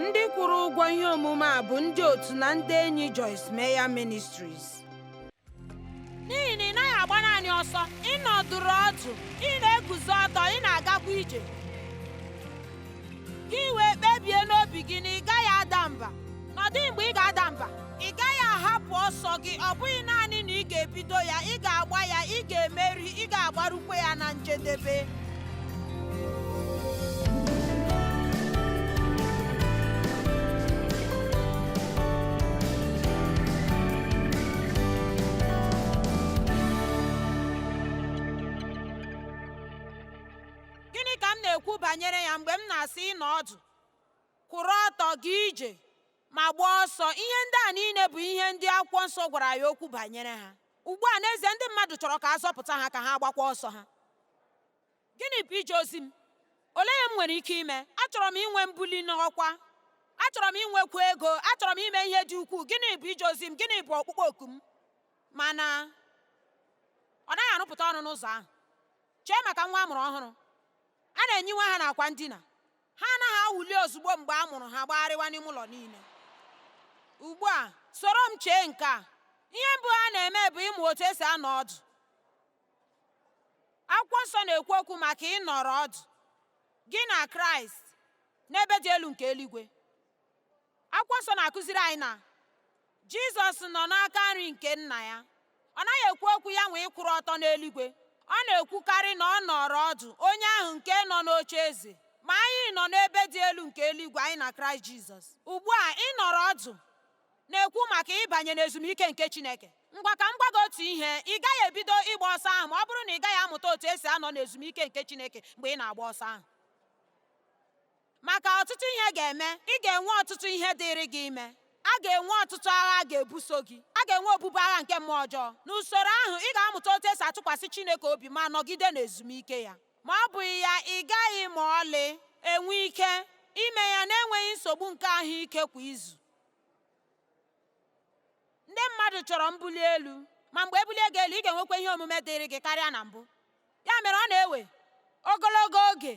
Ndị kwụrụ ụgwọ ihe omume a bụ ndị otu na ndị enyi Joyce Meyer Ministries. N'ihi na ị naghị agba naanị ọsọ, ị nọdụrụ ọdụ, ị na-eguzo ọtọ, ị na-agakwa ije. Gị wee kpebie n'obi gị na ị gaghị ada mba. Na ọ dịghị mgbe ị ga-ada mba. Ị gaghị ahapụ ọsọ gị, ọ bụghị naanị na ị ga-ebido ya, ị ga-agba ya, ị ga-emeri, ị ga-agbarukwa ya na njedebe. Gịnị ka m na-ekwu banyere ya mgbe m na-asị ịnọ ọdụ, kwụrụ ọtọ, gaa ije, ma gbaa ọsọ? Ihe ndị a niile bụ ihe ndị akwụkwọ nsọ gwara ya okwu banyere ha. Ugbu a, n'ezie, ndị mmadụ chọrọ ka a zọpụta ha ka ha gbakwa ọsọ ha. Gịnị bụ ije ozi m? Olee ihe m nwere ike ime? Achọrọ m inwe mbuli n'ọkwa. Achọrọ m inwekwu ego. Achọrọ m ime ihe dị ukwuu. Gịnị bụ ije ozi m? Gịnị bụ ọkpụkpọ oku m? Mana ọ naghị arụpụta ọrụ n'ụzọ ahụ. Chee maka nwa a mụrụ ọhụrụ. A na-enyiwe ha n'akwa ndina. Ha anaghị awụli ozugbo mgbe a mụrụ ha gbagharịwa n'ime ụlọ niile. Ugbu a, soro m chee nke a. Ihe mbụ ha na-eme bụ ịmụ otu esi anọ ọdụ. Akwụkwọ nsọ na-ekwu okwu maka ịnọrọ ọdụ gị na Kraịst n'ebe dị elu nke eluigwe. Akwụkwọ nsọ na-akụziri anyị na Jizọs nọ n'aka nri nke nna ya. Ọ naghị ekwu okwu ya nwee ịkwụrụ ọtọ n'eluigwe. Ọ na-ekwukarị na ọ nọrọ ọdụ, onye ahụ nke nọ n'oche eze. Ma anyị nọ n'ebe dị elu nke eluigwe, anyị na Kraịst Jizọs. Ugbu a, ịnọrọ ọdụ na-ekwu maka ịbanye n'ezumike nke Chineke. Ngwa ka m gwa gị otu ihe, ị gaghị ebido ịgba ọsọ ahụ ma ọ bụrụ na ị gaghị amụta otu esi anọ n'ezumike nke Chineke mgbe ị na-agba ọsọ ahụ. Maka ọtụtụ ihe ga-eme, ị ga-enwe ọtụtụ ihe dịịrị gị ime. A ga-enwe ọtụtụ agha a ga-ebuso gị. A ga-enwe obubu agha nke mmụọ ọjọọ. N'usoro ahụ, ị ga-amụta otu esi atụkwasị Chineke obi ma nọgide n'ezumike ya. Ma ọ bụghị ya, ị gaghị ma ọlị enwe ike ime ya n'enweghị nsogbu nke ahụike kwa izu. Ndị mmadụ chọrọ mbuli elu, ma mgbe ebulie gị elu, ị ga-enwekwa ihe omume dịịrị gị karịa na mbụ. Ya mere ọ na-ewe ogologo oge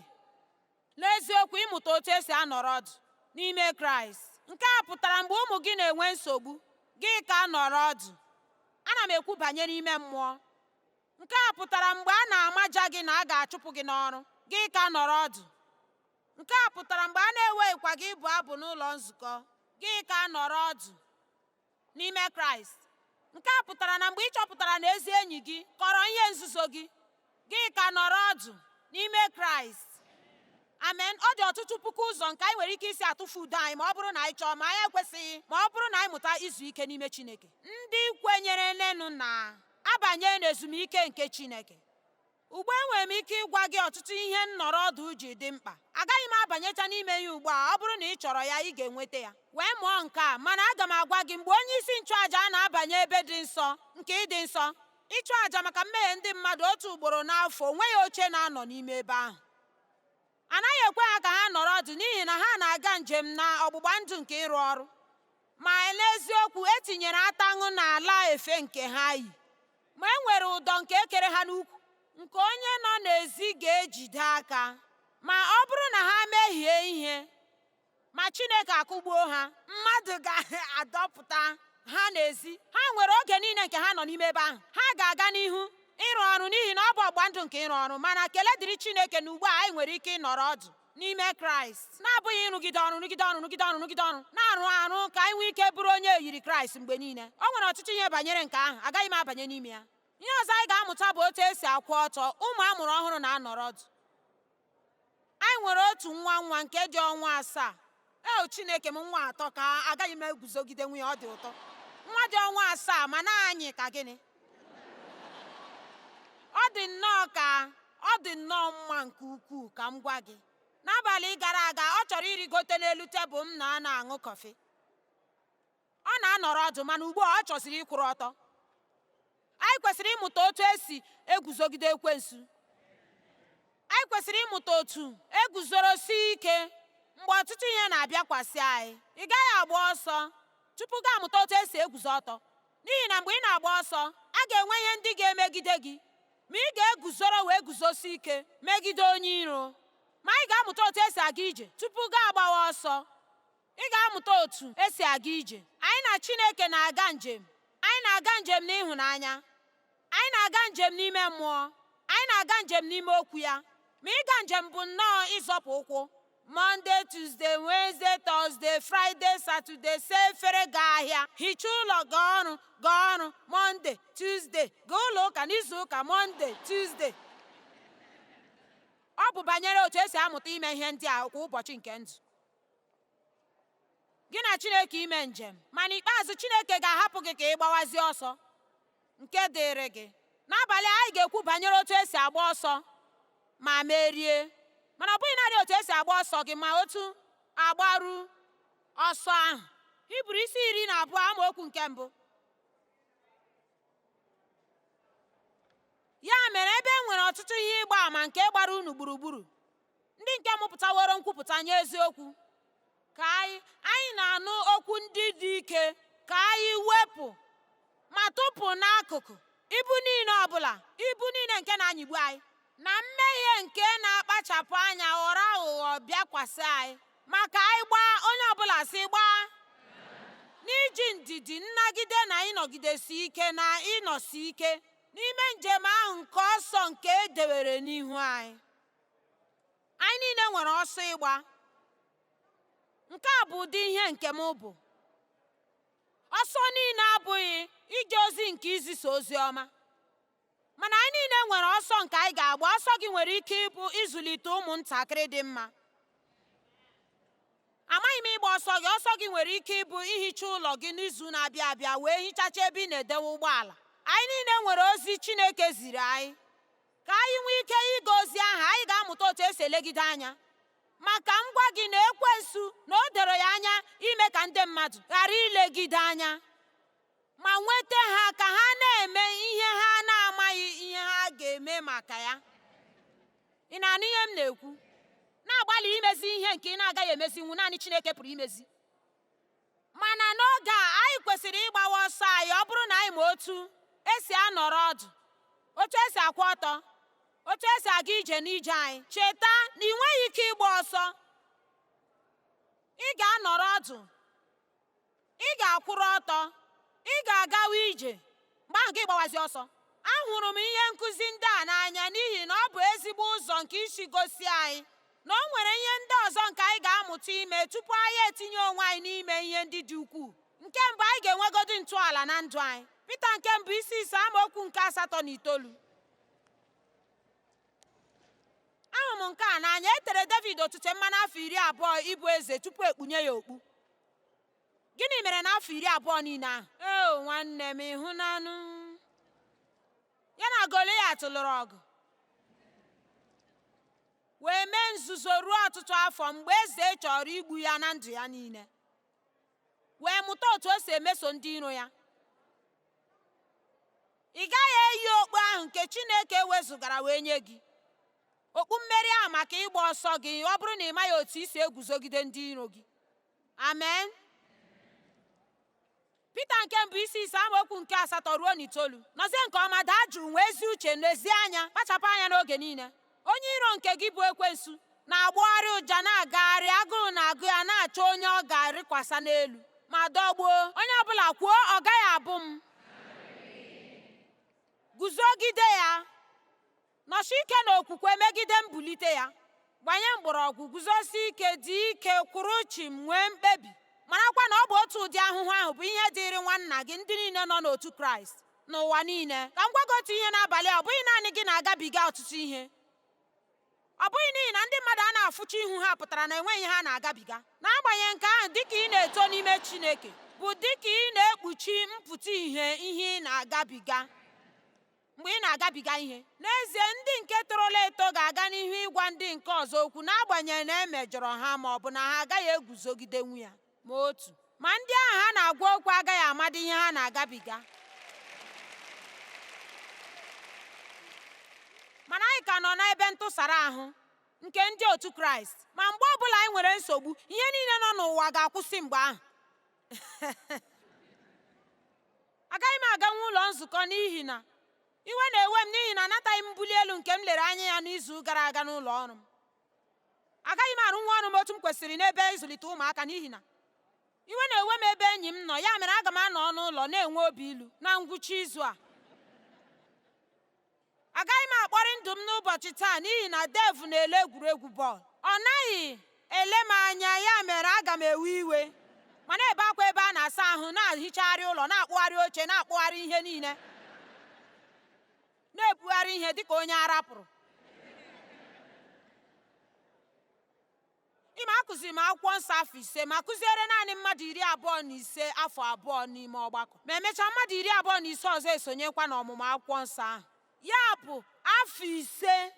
n'eziokwu ịmụta otu esi anọrọ ọdụ n'ime Kraịst. Nke a pụtara mgbe ụmụ gị na-enwe nsogbu, gị ka nọrọ ọdụ. Ana m ekwu banyere ime mmụọ. Nke a pụtara mgbe a na-amaja gị na a ga-achụpụ gị n'ọrụ, gị ka nọrọ ọdụ. Nke a pụtara mgbe a na-eweghịkwa gị ịbụ abụ n'ụlọ nzukọ, gị ka nọrọ ọdụ n'ime Kraịst. Nke a pụtara na mgbe ị chọpụtara na ezi enyi gị kọrọ ihe nzuzo gị, gị ka nọrọ ọdụ n'ime Kraịst. Amen. Ọ dị ọtụtụ puku ụzọ nke anyị nwere ike isi atụfu udo anyị ma ọ bụrụ na anyị chọọ, ma anyị ekwesịghị, ma ọ bụrụ na anyị mụta izu ike n'ime Chineke. Ndị kwenyere nenụ na-abanye n'ezumike nke Chineke. Ugbu a enwere m ike ịgwa gị ọtụtụ ihe nnọrọ ọdụ ji dị mkpa. Agaghị m abanyecha n'ime ya ugbu a, ọ bụrụ na ị chọrọ ya, ị ga-enweta ya. Wee mụọ nke a, mana aga m agwa gị mgbe onye isi nchụaja a na-abanye ebe dị nsọ nke ịdị nsọ, ịchụ aja maka mmehie ndị mmadụ otu ugboro n'afọ, o nweghị oche na-anọ n'ime ebe ahụ. Anaghị ekwe ha ka ha nọrọ ọdụ n'ihi na ha na-aga njem na ọgbụgba ndụ nke ịrụ ọrụ. Ma n'eziokwu, e tinyere ataṅụ n'ala efe nke ha yi. Ma e nwere ụdọ nke e kere ha n'ukwu, nke onye nọ n'ezi ga-ejide aka. Ma ọ bụrụ na ha mehie ihe, ma Chineke akụgbuo ha, mmadụ ga-adọpụta ha n'ezi. Ha nwere oge niile nke ha nọ n'ime ebe ahụ. Ha ga-aga n'ihu ịrụ ọrụ n'ihi na ọ bụ ọgba ndụ nke ịrụ ọrụ. Mana kele dịrị Chineke na ugbu a anyị nwere ike ịnọrọ ọdụ n'ime Kraịst, na-abụghị ịrụgide ọrụ, rụgide ọrụ, rụgide ọrụ, rụgide ọrụ, na-arụ arụ ka anyị nwee ike bụrụ onye yiri Kraịst mgbe niile. O nwere ọtụtụ ihe banyere nke ahụ, agaghị m abanye n'ime ya. Ihe ọzọ anyị ga-amụta bụ otu esi akwụ ọtọ. Ụmụ a mụrụ ọhụrụ na-anọrọ ọdụ. Anyị nwere otu nwa nwa nke dị ọnwa 7. Eo Chineke m, nwa atọ ka agaghị m eguzogide nwunye, ọ dị ụtọ. Nwa dị ọnwa 7 ma na-anyị ka gịnị? Ọ dị nnọọ ka ọ dị nnọọ mma nke ukwuu ka m gwa gị. N'abalị gara aga, ọ chọrọ ịrịgote n'elu tebụl m na na-aṅụ kọfị. Ọ na-anọrọ ọdụ mana ugbu a ọ chọziri ịkwụrụ ọtọ. Anyị kwesịrị ịmụta otu esi eguzogide ekwensu. Anyị kwesịrị ịmụta otu eguzorosi ike mgbe ọtụtụ ihe na-abịakwasị anyị. Ị gaghị agba ọsọ tupu gị amụta otu esi eguzo ọtọ. N'ihi na mgbe ị na-agba ọsọ, a ga-enwe ihe ndị ga-emegide gị, ma ị ga-eguzoro wee guzosi ike megide onye iro. Ma anyị ga-amụta otu esi aga ije tupu gị agbawa ọsọ. Ị ga-amụta otu esi aga ije. Anyị na Chineke na-aga njem. Anyị na-aga njem n'ịhụnanya. Anyị na-aga njem n'ime mmụọ. Anyị na-aga njem n'ime okwu ya. Ma ịga njem bụ nnọọ ịzọpụ ụkwụ. Monday, Tuesday, Wednesday, Thursday, Friday, Saturday, saa efere, gaa ahịa, hichaa ụlọ, gaa ọrụ, gaa ọrụ, Monday, Tuesday, gaa ụlọ ụka n'izu ụka, Monday, Tuesday. Ọ bụ banyere otu esi amụta ime ihe ndị a kwa ụbọchị nke ndụ. Gị na Chineke ime njem, ma n'ikpeazụ Chineke ga-ahapụ gị ka ị gbawazie ọsọ nke dịịrị gị. N'abalị a, anyị ga-ekwu banyere otu esi agba ọsọ ma merie. Mana ọ bụghị naanị otu esi agba ọsọ gị, ma otu agbaru ọsọ ahụ. Hibru isi 12 amaokwu nke mbụ. Ya mere, ebe e nwere ọtụtụ ihe ịgba ama nke gbara unu gburugburu, ndị nke mụpụtaworo nkwupụta nye eziokwu, ka anyị anyị na-anụ okwu ndị dị ike, ka anyị wepụ ma tụpụ n'akụkụ ibu niile ọbụla, ibu niile nke na-anyịgbu anyị, na mmehie nke na-akpachapụ anya ghọrọ aghụghọ bịakwasị anyị, ma ka anyị gbaa, onye ọbụla sị gbaa, n'iji ndidi nnagide na ịnọgidesi ike na ịnọsi ike n'ime njem ahụ nke ọsọ nke e dewere n'ihu anyị. Anyị niile nwere ọsọ ịgba. Nke a bụ ụdị ihe nke m bụ. Ọsọ niile abụghị ije ozi nke izisa ozi ọma. Mana anyị niile nwere ọsọ nke anyị ga-agba. Ọsọ gị nwere ike ịbụ ịzụlite ụmụntakịrị dị mma. Amaghị m ịgba ọsọ gị. Ọsọ gị nwere ike ịbụ ihicha ụlọ gị n'izu na-abịa abịa wee hichacha ebe ị na-edewe ụgbọala. Anyị niile nwere ozi Chineke ziri anyị. Ka anyị nwee ike ịga ozi ahụ, anyị ga-amụta otu esi elegide anya. Maka m gwa gị na ekwensu na o doro ya anya ime ka ndị mmadụ ghara ilegide anya ma nweta ha ka ha na-eme ihe ha na-amaghị ihe ha ga-eme maka ya. Ị na-anụ ihe m na-ekwu? Na-agbalị imezi ihe nke ị na-agaghị emezinwu, naanị Chineke pụrụ imezi. Mana n'oge a, anyị kwesịrị ịgbawa ọsọ anyị ọ bụrụ na anyị ma otu esi anọrọ ọdụ, otu esi akwụ ọtọ, otu esi aga ije n'ije anyị. Cheta na ị nweghị ike ịgba ọsọ. Ị ga-anọrọ ọdụ, ị ga-akwụrụ ọtọ, ị ga-agawa ije, mgbe ahụ gị gbawazi ọsọ. Ahụrụ m ihe nkụzi ndị a n'anya n'ihi na ọ bụ ezigbo ụzọ nke isi gosi anyị na o nwere ihe ndị ọzọ nke anyị ga-amụta ime tupu anyị etinye onwe anyị n'ime ihe ndị dị ukwuu. Nke mbụ, anyị ga-enwegodi ntọala na ndụ anyị. Pita nke mbụ isi 5 amaokwu nke 8 na 9. Ahụrụ m nke a n'anya. E tere David otute mmanụ afọ 20 ịbụ eze tupu ekpunye ya okpu. Gịnị mere n'afọ 20 niile ahụ? Ee, nwanne m, ịhụnanụ. Ya na Goliat lụrụ ọgụ wee mee nzuzo ruo ọtụtụ afọ mgbe eze chọrọ igbu ya na ndụ ya niile, wee mụta otu o si emeso ndị iro ya. Ị gaghị eyi okpu ahụ nke Chineke wezụgara wee nye gị, okpu mmeri ahụ maka ịgba ọsọ gị, ọ bụrụ na ị maghị otu i si eguzogide ndị iro gị. Amen. Pita nke mbụ isi 5 amaokwu nke 8 ruo 9. Nọzie nke ọma, daa jụụ, nwee ezi uche, lezie anya, kpachapụ anya n'oge niile. Onye iro nke gị bụ ekwensu na-agbọgharị ụja, na-agagharị, agụụ na-agụ ya, na-achọ onye ọ ga-arịkwasa n'elu ma dọgbuo. Onye ọbụla kwuo, ọ gaghị abụ m. Guzogide ya, nọsie ike n'okwukwe megide mbulite ya. Gbanye mgbọrọgwụ, guzosie ike, dị ike, kwụrụ chịm, nwee mkpebi. Marakwa na ọ bụ otu ụdị ahụhụ ahụ bụ ihe dịịrị nwanna gị ndị niile nọ n'otu Kraịst n'ụwa niile. Ka m gwa gị otu ihe n'abalị a, ọ bụghị naanị gị na-agabiga ọtụtụ ihe. Ọ bụghị n'ihi na ndị mmadụ a na-afụcha ihu ha pụtara na enweghị ihe ha na-agabiga. N'agbanyeghị nke ahụ, dịka ị na-eto n'ime Chineke bụ dịka ị na-ekpuchi mpụta ihe ihe ị na-agabiga mgbe ị na-agabiga ihe. N'ezie, ndị nke torola eto ga-aga n'ihu ịgwa ndị nke ọzọ okwu n'agbanyeghị na e mejọrọ ha ma ọ bụ na ha agaghị eguzogidenwu ya ma otu. Ma ndị ahụ ha na-agwa okwu agaghị amadị ihe ha na-agabiga. Mana anyị ka nọ n'ebe ntụsara ahụ nke ndị otu Kraịst. Ma mgbe ọbụla anyị nwere nsogbu, ihe niile nọ n'ụwa ga-akwụsị mgbe ahụ. Agaghị m aganwu ụlọ nzukọ n'ihi na iwe na-ewe m n'ihi na anataghị m mbuli elu nke m lere anya ya n'izu gara aga n'ụlọ ọrụ m. Agaghị m arụnwu ọrụ m otu m kwesịrị n'ebe ịzụlite ụmụaka n'ihi na Iwe na-ewe m ebe enyi m nọ, ya mere aga m anọ n'ụlọ na-enwe obi ilu na ngwụcha izu a. Agaghị m akpọrị ndụ m n'ụbọchị taa n'ihi na Dev na-ele egwuregwu bọọlụ. Ọ naghị ele m anya, ya mere aga m ewe iwe ma na-ebe akwa ebe a na-asa ahụ, na-ehichagharị ụlọ, na-akpụgharị oche, na-akpụgharị ihe niile, na-ebugharị ihe dịka onye ara pụrụ. Ịma, akụziri m akwụkwọ nsọ afọ 5 ma kụziere naanị mmadụ 25 afọ 2 n'ime ọgbakọ, ma emechaa mmadụ 25 ọzọ esonyekwa n'ọmụmụ akwụkwọ nsọ ahụ. Ya bụ afọ 5,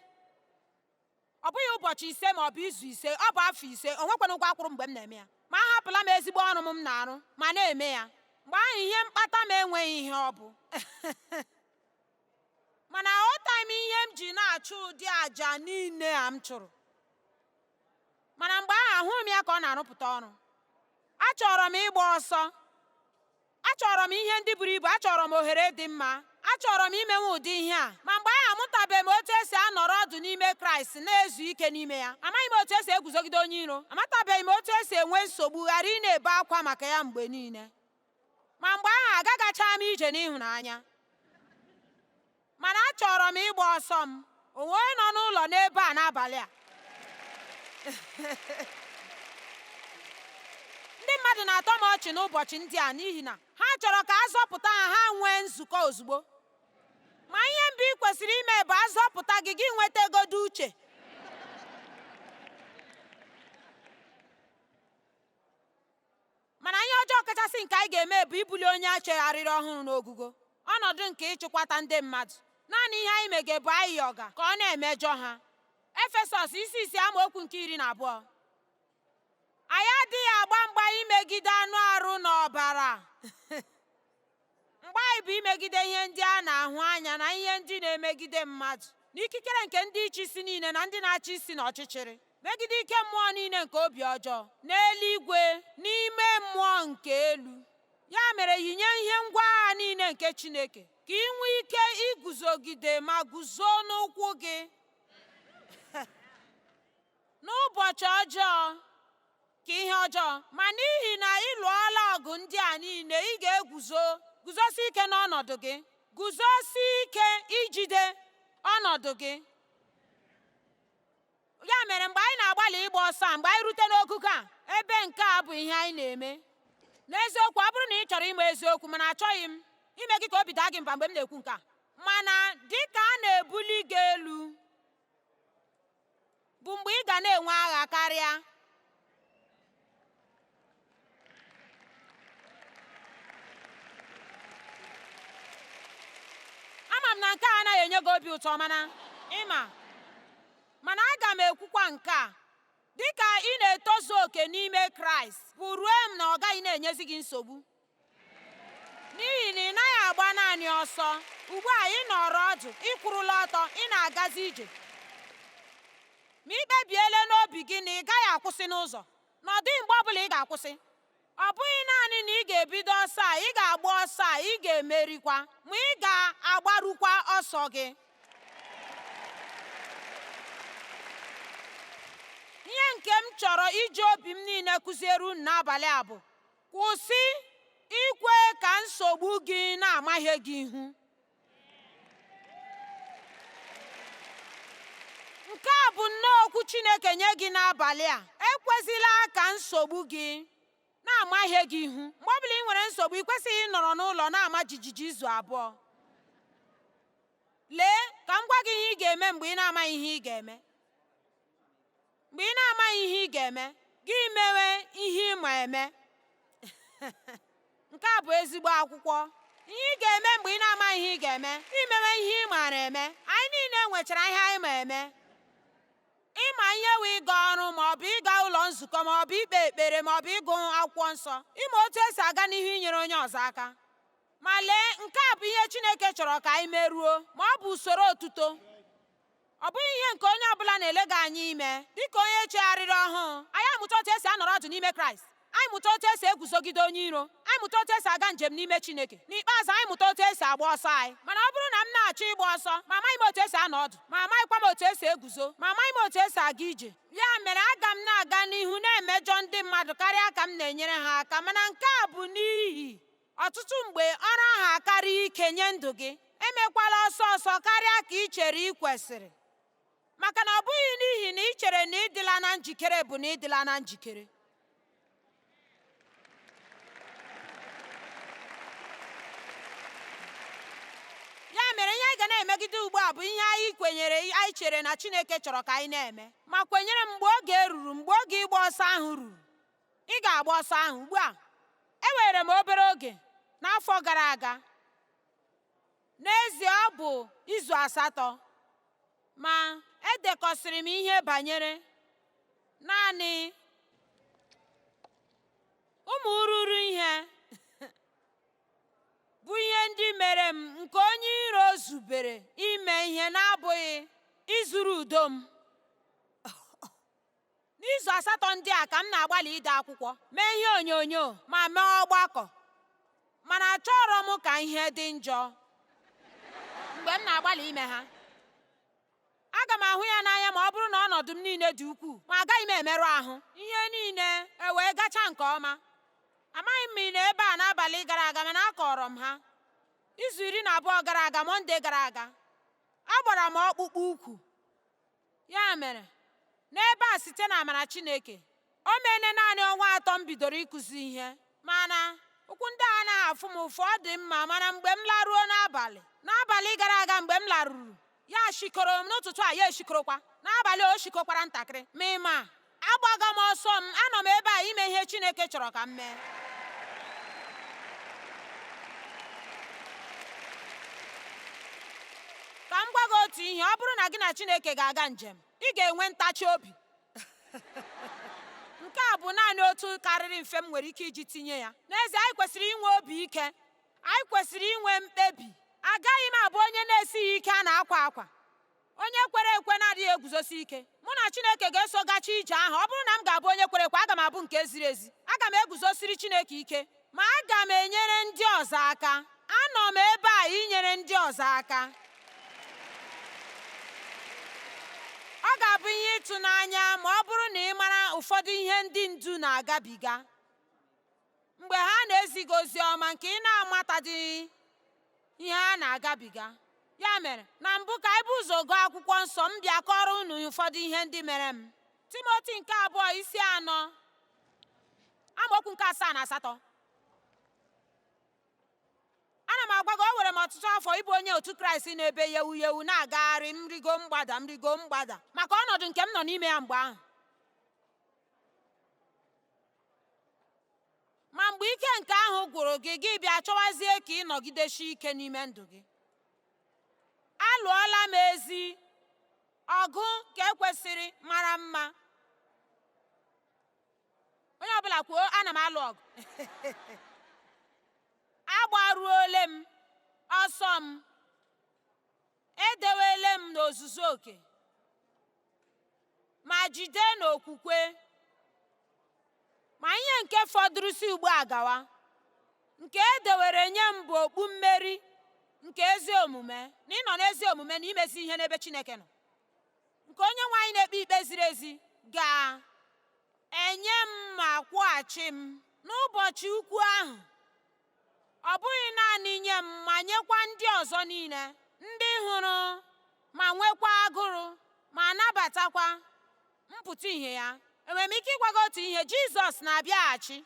ọ bụghị ụbọchị 5 ma ọ bụ izu 5, ọ bụ afọ 5. O nwekwana ụgwọ akwụrụ mgbe m na-eme ya, ma ahapụla m ezigbo ọrụ m na-arụ ma na-eme ya. Mgbe ahụ ihe mkpata m enweghị ihe ọ bụ. Mana aghọtaghị m ihe m ji na-achụ ụdị àjà niile a m chụrụ. Mana mgbe ahụ ahụghị m ya ka ọ na-arụpụta ọrụ. Achọrọ m ịgba ọsọ, achọrọ m ihe ndị buru ibu, achọrọ m ohere dị mma, achọrọ m imenwe ụdị ihe a. Ma mgbe ahụ amụtabeghị m otu esi anọrọ ọdụ n'ime Kraịst na-ezu ike n'ime ya. Amaghị m otu esi eguzogide onye iro, amatabeghị m otu esi enwe nsogbu ghara ị na-ebe akwa maka ya mgbe niile. Ma mgbe ahụ agagacha m ije n'ịhụnanya, mana achọrọ m ịgba ọsọ m. Onwe onye nọ n'ụlọ n'ebe a n'abalị a? Ndị mmadụ na-atọ m ọchị n'ụbọchị ndị a n'ihi na ha chọrọ ka a zọpụta ha, ha nwee nzukọ ozugbo. Ma ihe mbụ ị kwesịrị ime bụ azọpụta gị, gị nweta egodo uche. Mana ihe ọjọọ kachasị nke anyị ga-eme bụ ibuli onye a chegharịrị ọhụrụ n'ogugo ọnọdụ nke ịchịkwata ndị mmadụ. Naanị ihe anyị mege bụ ayọga ka ọ na-emejọ ha. Efesọs isi 6 amaokwu nke 12. Anyị adịghị agba mgba imegide anụ arụ na ọbara. Mgba anyị bụ imegide ihe ndị a na-ahụ anya na ihe ndị na-emegide mmadụ, na ikikere nke ndị ịchị isi niile na ndị na-achị isi n'ọchịchịrị, megide ike mmụọ niile nke obi ọjọọ n'eluigwe n'ime mmụọ nke elu. Ya mere yinye ihe ngwa agha niile nke Chineke ka ị nwee ike iguzogide ma guzo n'ụkwụ gị n'ụbọchị ọjọọ ka ihe ọjọọ. Ma n'ihi na ị lụọla ọgụ ndị a niile, ị ga-eguzo, guzosi ike n'ọnọdụ gị, guzosi ike ijide ọnọdụ gị. Ya mere mgbe anyị na-agbalị ịgba ọsọ a, mgbe anyị rute n'ogugo a, ebe nke a bụ ihe anyị na-eme. N'eziokwu, ọ bụrụ na ị chọrọ ịma eziokwu, mana achọghị m ime gị ka obi daa gị mba mgbe m na-ekwu nke a, mana dịka a na-ebuli gị elu bụ mgbe ị ga na-enwe agha karịa. Ama m na nke a anaghị enye gị obi ụtọ, mana ịma, mana aga m ekwukwa nke a, dịka ị na-etozu oke n'ime Kraịst bụ ruo m na ọ gaghị na-enyezi gị nsogbu, n'ihi na ị naghị agba naanị ọsọ. Ugbu a ị nọrọ ọdụ, ị kwụrụla ọtọ, ị na-agazi ije, ma ị kpebiela n'obi gị na ị gaghị akwụsị n'ụzọ, na ọ dịghị mgbe ọbụla ị ga-akwụsị. Ọ bụghị naanị na ị ga-ebido ọsọ a, ị ga-agba ọsọ a, ị ga-emerikwa, ma ị ga-agbarukwa ọsọ gị. Ihe nke m chọrọ iji obi m niile kụziere unu n'abalị a bụ kwụsị ikwe ka nsogbu gị na-amahie gị ihu. Nke a bụ nnọọ okwu Chineke nye gị n'abalị a. Ekwezila ka nsogbu gị na-amahie gị ihu. Mgbe ọbụla ị nwere nsogbu, ị kwesịghị ịnọrọ n'ụlọ na-ama jijiji izu 2. Lee, ka m gwa gị ihe ị ga-eme mgbe ị na-amaghị ihe ị ga-eme. Mgbe ị na-amaghị ihe ị ga-eme, gị mewe ihe ị ma eme. Nke a bụ ezigbo akwụkwọ. Ihe ị ga-eme mgbe ị na-amaghị ihe ị ga-eme, imewe ihe ị maara eme. Anyị niile nwechara ihe anyị ma eme. Ịma ihe wụ ịga ọrụ ma ọ bụ ịga ụlọ nzukọ ma ọ bụ ikpe ekpere ma ọ bụ ịgụ akwụkwọ nsọ, ịma otu esi aga n'ihu inyere onye ọzọ aka. Ma lee, nke a bụ ihe Chineke chọrọ ka anyị meruo, ma ọ bụ usoro otuto. Ọ bụghị ihe nke onye ọbụla na-elega anya ime. Dịka onye chegharịrị ọhụụ, anyị amụta otu esi anọrọ ọdụ n'ime Kraịst, anyị mụta otu esi eguzogide onye iro, anyị mụta otu esi aga njem n'ime Chineke. N'ikpeazụ, anyị mụta otu esi agba ọsọ anyị. Mana ọ bụrụ na m na-achọ ịgba ọsọ, ma amaghị m otu esi anọ ọdụ, ma amaghịkwa m otu esi eguzo, ma amaghị m otu esi aga ije, ya mere aga m m na-aga n'ihu na-emejọ ndị mmadụ karịa ka m na-enyere ha aka, mana nke a bụ n'ihi ọtụtụ mgbe ọrụ ahụ akarịa ike nye ndụ gị. Emekwala ọsọ ọsọ karịa ka ị chere ị kwesịrị, maka na ọ bụghị n'ihi na ị chere na ị dịla na njikere bụ na ị dịla na njikere. Ya mere ihe anyị ga na-emegide ugbu a bụ ihe anyị kwenyere, anyị chere na Chineke chọrọ ka anyị na-eme, ma kwenyere m mgbe oge ruru, mgbe oge ịgba ọsọ ahụ ruru, ị ga-agba ọsọ ahụ. Ugbu a, ewere m obere oge n'afọ gara aga. N'ezie, ọ bụ izu 8, ma edekọsịrị m ihe banyere naanị ụmụ ruru ihe bụ ihe ndị mere m nke onye iro zubere ime ihe na-abụghị izuru udo m. N'izu 8 ndị a ka m na-agbalị ide akwụkwọ, mee ihe onyonyo ma mee ọgbakọ, mana achọrọ m ka ihe dị njọ mgbe m na-agbalị ime ha. Aga m ahụ ya n'anya ma ọ bụrụ na ọnọdụ m niile dị ukwuu, ma agaghị m emerụ ahụ. Ihe niile ewee gacha nke ọma. Amaghị m ma ị nọ ebe a n'abalị gara aga, mana akọrọ m ha. Izu 12 gara aga, Mọnde gara aga, agbara m ọkpụkpụ ukwu. Ya mere, n'ebe a site n'amara Chineke, o meene naanị ọnwa 3 m bidoro ịkụzi ihe, mana ụkwụ ndị a anaghị afụ m ụfụ, ọ dị mma, mana mgbe m laruo n'abalị gara aga mgbe m laruru, ya shikọrọ m n'ụtụtụ a, ya eshikorokwa. N'abalị o shikokwara ntakịrị, ma ị ma, agbaga m ọsọ m, anọ m ebe a ime ihe Chineke chọrọ ka m mee. Ka m gwa gị otu ihe, ọ bụrụ na gị na Chineke ga-aga njem, ị ga-enwe ntachi obi. Nke a bụ naanị otu karịrị mfe m nwere ike iji tinye ya. N'ezie, anyị kwesịrị inwe obi ike. Anyị kwesịrị inwe mkpebi. Agaghị m abụ onye na-esighị ike a na-akwa akwa, onye kwere ekwe na-adịghị eguzosi ike. Mụ na Chineke ga-eso gacha ije ahụ. Ọ bụrụ na m ga-abụ onye kwere ekwe, aga m abụ nke ziri ezi. Aga m eguzosiri Chineke ike, ma aga m enyere ndị ọzọ aka. Anọ m ebe a inyere ndị ọzọ aka. Ọ ga-abụ ihe ịtụnanya ma ọ bụrụ na ị mara ụfọdụ ihe ndị ndu na-agabiga mgbe ha na-ezi gị ozi ọma nke ị na-amatadịghị ihe ha na-agabiga. Ya mere, na mbụ ka anyị bụ ụzọ gụọ akwụkwọ nsọ, m bịa kọrọ unu ụfọdụ ihe ndị mere m. Timoti nke 2 isi 4, amaokwu nke 7 na 8. Ana m agwa gị, o were m ọtụtụ afọ ịbụ onye otu Kraịst na-ebe yewu yewu na-agagharị nrigo mgbada nrigo mgbada maka ọnọdụ nke m nọ n'ime ya mgbe ahụ. Ma mgbe ike nke ahụ gwụrụ gị, gị bịa chọwazie ka ị nọgidesie ike n'ime ndụ gị. Alụọla m ezi ọgụ nke kwesịrị mara mma. Onye ọbụla kwuo, ana m alụ ọgụ. Agbaruole m ọsọ m, edewele m n'ozuzu oke, ma jide n'okwukwe. Ma ihe nke fọdụrụ si ugbu a gawa, nke e dewere nye m bụ okpu mmeri nke ezi omume, na ịnọ n'ezi omume na imezi ihe n'ebe Chineke nọ, nke onye nwe anyị na-ekpe ikpe ziri ezi ga-enye m ma kwụghachi m n'ụbọchị ukwu ahụ. Ọ bụghị naanị nye m, ma nyekwa ndị ọzọ niile, ndị hụrụ ma nwekwa agụrụ ma nabatakwa mpụta ìhè ya. Enwere m ike ịgwa gị otu ihe? Jizọs na-abịaghachi.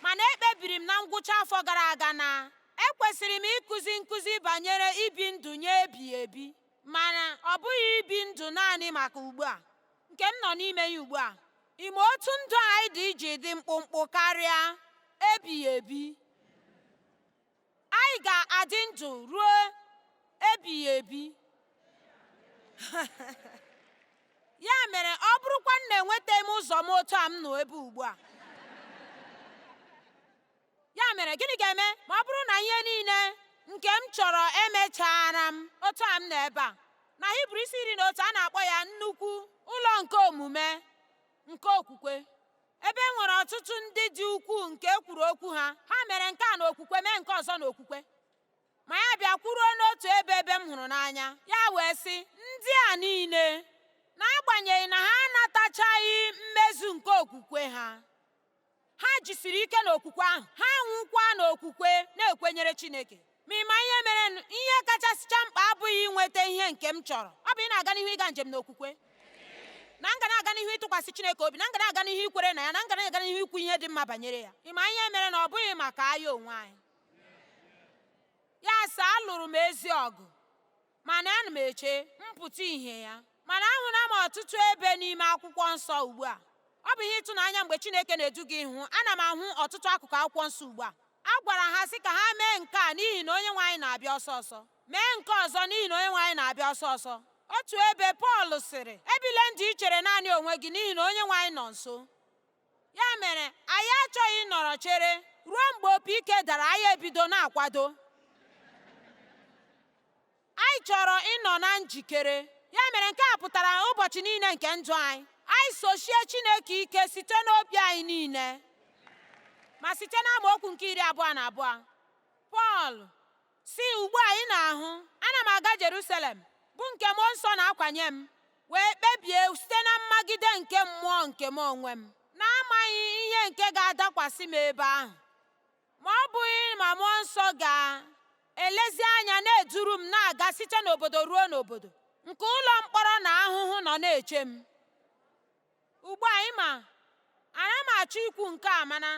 Mana ekpebiri m na ngwụcha afọ gara aga na ekwesịrị m ịkụzi nkụzi banyere ibi ndụ nye ebighị ebi, mana ọ bụghị ibi ndụ naanị maka ugbu a nke m nọ n'ime ya ugbu a. Ime otu ndụ anyị dị iji dị mkpụmkpụ karịa ebighị ebi. Anyị ga-adị ndụ ruo ebighị ebi. Ya mere, ọ bụrụkwa na enwetaghị m ụzọ m otu a m nọ ebe ugbu a. Ya mere, gịnị ga-eme ma ọ bụrụ na ihe niile nke m chọrọ emechara m otu a m nọ ebe a? Na Hibru isi 11 a na-akpọ ya nnukwu ụlọ nke omume nke okwukwe, ebe e nwere ọtụtụ ndị dị ukwuu nke e kwuru okwu ha. Ha mere nke a n'okwukwe, mee nke ọzọ n'okwukwe. Ma ya bịa kwuruo n'otu ebe ebe m hụrụ n'anya, ya wee sị, ndị a niile, n'agbanyeghị na ha anatachaghị mmezu nke okwukwe ha, ha jisiri ike n'okwukwe ahụ, ha nwụkwa n'okwukwe na-ekwenyere Chineke. Ma ịma ihe mere ihe kachasịcha mkpa abụghị inweta ihe nke m chọrọ, ọ bụ ị na-aga n'ihu ịga njem n'okwukwe, na m ga na-aga n'ihu ịtụkwasị Chineke obi, na m ga na-aga n'ihu ikwere na ya, na m ga na-aga n'ihu ikwu ihe dị mma banyere ya. Ịma ihe mere na ọ bụghị maka anyị onwe anyị. Ya sị, alụrụ m ezi ọgụ, mana ana m eche mpụta ìhè ya. Mana ahụla m ọtụtụ ebe n'ime akwụkwọ nsọ ugbu a. Ọ bụ ihe ịtụnanya mgbe Chineke na-edu gị hụ. Ana m ahụ ọtụtụ akụkụ akwụkwọ nsọ ugbu a. A gwara ha sị ka ha mee nke a n'ihi na Onyenwe anyị na-abịa ọsọ ọsọ, mee nke ọzọ n'ihi na Onyenwe anyị na-abịa ọsọ ọsọ. Otu ebe Pọl sịrị, ebile ndụ i chere naanị onwe gị n'ihi na Onyenwe anyị nọ nso. Ya mere, anyị achọghị ịnọrọ chere ruo mgbe opi ike dara, anyị ebido na-akwado. Anyị chọrọ ịnọ na njikere. Ya mere nke a pụtara ụbọchị niile nke ndụ anyị. Anyị sochie Chineke ike site n'obi anyị niile. Ma site n'amaokwu nke 22, Pọl si, ugbu a ị na-ahụ, ana m aga Jerusalem, bụ nke mmụọ nsọ na-akwanye m, wee kpebie site na mmagide nke mmụọ nke m onwe m, na-amaghị ihe nke ga-adakwasị m ebe ahụ, ma ọ bụghị ma mmụọ nsọ ga-elezi anya na-eduru m na-aga site n'obodo ruo n'obodo, nke ụlọ mkpọrọ na ahụhụ nọ na-eche m. Ugbu a ị ma, ana m achọ ikwu nke a, mana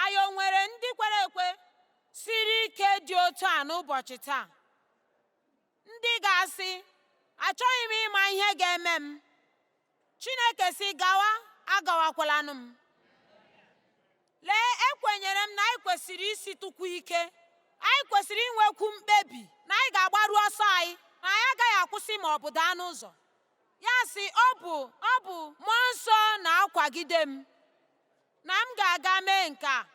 anyị o nwere ndị kwere ekwe siri ike dị otu a n'ụbọchị taa, ndị ga-asị, achọghị m ịma ihe ga-eme m. Chineke sị gawa, agawakwalanụ m. Lee, ekwenyere m na anyị kwesịrị isi tụkwu ike. Anyị kwesịrị inwekwu mkpebi na anyị ga-agbaru ọsọ anyị, na anyị agaghị akwụsị ma ọ bụ daa n'ụzọ. Ya sị, ọ bụ mmụọ nsọ na-akwagide m na m ga-aga mee nke a.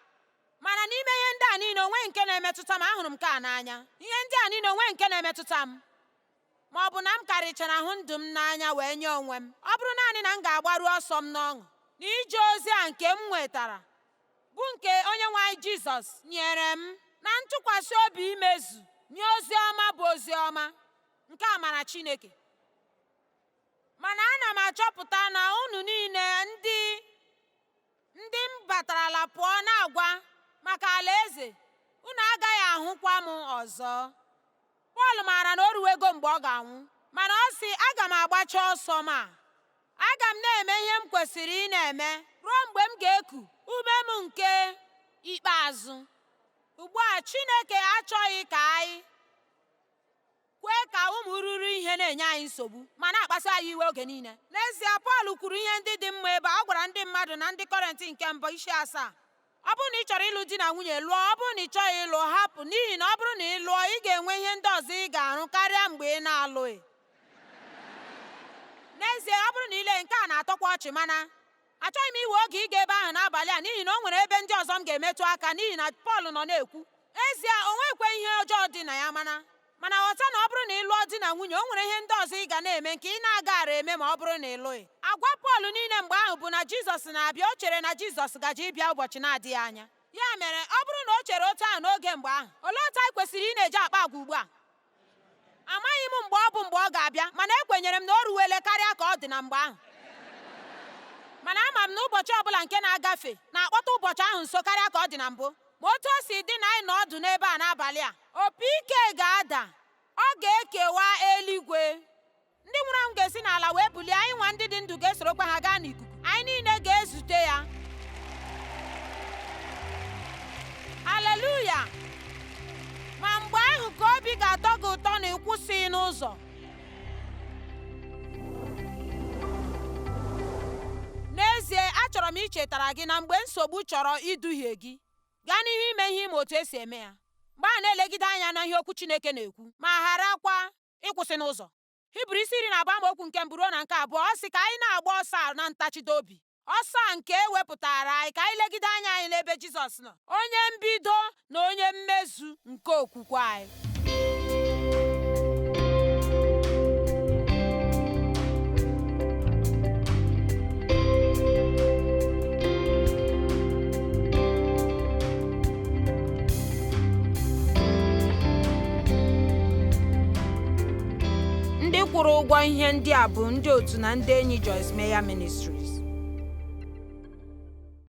Mana n'ime ihe ndị a niile onwe nke na-emetụta m, ahụrụ m nke a n'anya. Ihe ndị a niile onwe nke na-emetụta m, ma ọ bụ na m karịchara hụ ndụ m n'anya wee nye onwe m. Ọ bụrụ naanị na m ga-agbaru ọsọ m n'ọṅụ na ije ozi a nke m nwetara, bụ nke Onyenwe anyị Jizọs nyere m na ntụkwasị obi imezu nye ozi ọma bụ ozi ọma nke amara Chineke. Mana ana m achọpụta na unu niile ndị m batarala pụọ na-agwa maka alaeze, unu agaghị ahụkwa m ọzọ. Pọl maara na o ruwego mgbe ọ ga-anwụ, mana ọ sị, aga m agbacha ọsọ m a. Aga m na-eme ihe m kwesịrị ị na-eme ruo mgbe m ga-eku ume m nke ikpeazụ. Ugbu a Chineke achọghị ka anyị kwee ka ụmụ ruru ihe na-enye anyị nsogbu ma na-akpasu anyị iwe oge niile. N'ezie, Pọl kwuru ihe ndị dị mma ebe a gwara ndị mmadụ na ndị Kọrịntị nke mbụ isi 7. Ọ bụrụ na ị chọrọ ịlụ di na nwunye, lụọ. Ọ bụrụ na ị chọghị ịlụ, hapụ, n'ihi na ọ bụrụ na ị lụọ, ị ga-enwe ihe ndị ọzọ ị ga-arụ karịa mgbe ị na-alụghị. N'ezie, ọ bụrụ na ile nke a na-atọkwa ọchị, mana achọghị m iwe oge ịga ebe ahụ n'abalị a n'ihi na o nwere ebe ndị ọzọ m ga-emetụ aka, n'ihi na Pọl nọ na-ekwu. Ezie, o nwekwe ihe ọjọọ dị na ya, mana ghọta na ọ bụrụ na ị lụọ di na nwunye, o nwere ihe ndị ọzọ ị ga na-eme nke ị na-agaghara eme ma ọ bụrụ na ị lụghị. Agwa Pọl niile mgbe ahụ bụ na Jizọs na-abịa. O chere na Jizọs gaje ịbịa ụbọchị na-adịghị anya. Ya mere, ọ bụrụ na o chere otu ahụ n'oge mgbe ahụ, olee otu anyị kwesịrị ị na-eji akpa agwa ugbu a? Amaghị m mgbe ọ bụ mgbe ọ ga-abịa, mana ekwenyere m na o ruwele karịa ka ọ dị na mgbe ahụ. Mana ama m na ụbọchị ọbụla nke na-agafe na-akpọta ụbọchị ahụ nso karịa ka ọ dị na mbụ. Ma otu o si dị na anyị nọ ọdụ n'ebe a n'abalị a, opi ike ga-ada, ọ ga-ekewa eluigwe. Ndị nwụrụ anwụ ga-esi n'ala wee bulie, anyị nwa ndị dị ndụ ga-esorokwa ha gaa n'ikuku. Anyị niile ga-ezute ya. Haleluya! Ma mgbe ahụ ka obi ga-atọ gị ụtọ na ị kwụsịghị n'ụzọ. N'ezie, achọrọ m ichetara gị na mgbe nsogbu chọrọ iduhie gị, gaa n'ihu ime ihe ịma otu esi eme ya. Mgbe a na-elegide anya na ihe okwu Chineke na-ekwu, ma gharakwa ịkwụsị n'ụzọ. Hibru isi 12 amaokwu nke 1 ruo na nke 2, ọ sị ka anyị na-agba ọsọ a na ntachido obi. Ọsọ a nke e wepụtara anyị ka anyị legide anya anyị n'ebe Jizọs nọ, onye mbido na onye mmezu nke okwukwe anyị. Ndị kwụrụ ụgwọ ihe ndị a bụ ndị otu na ndị enyi Joyce Meyer Ministries.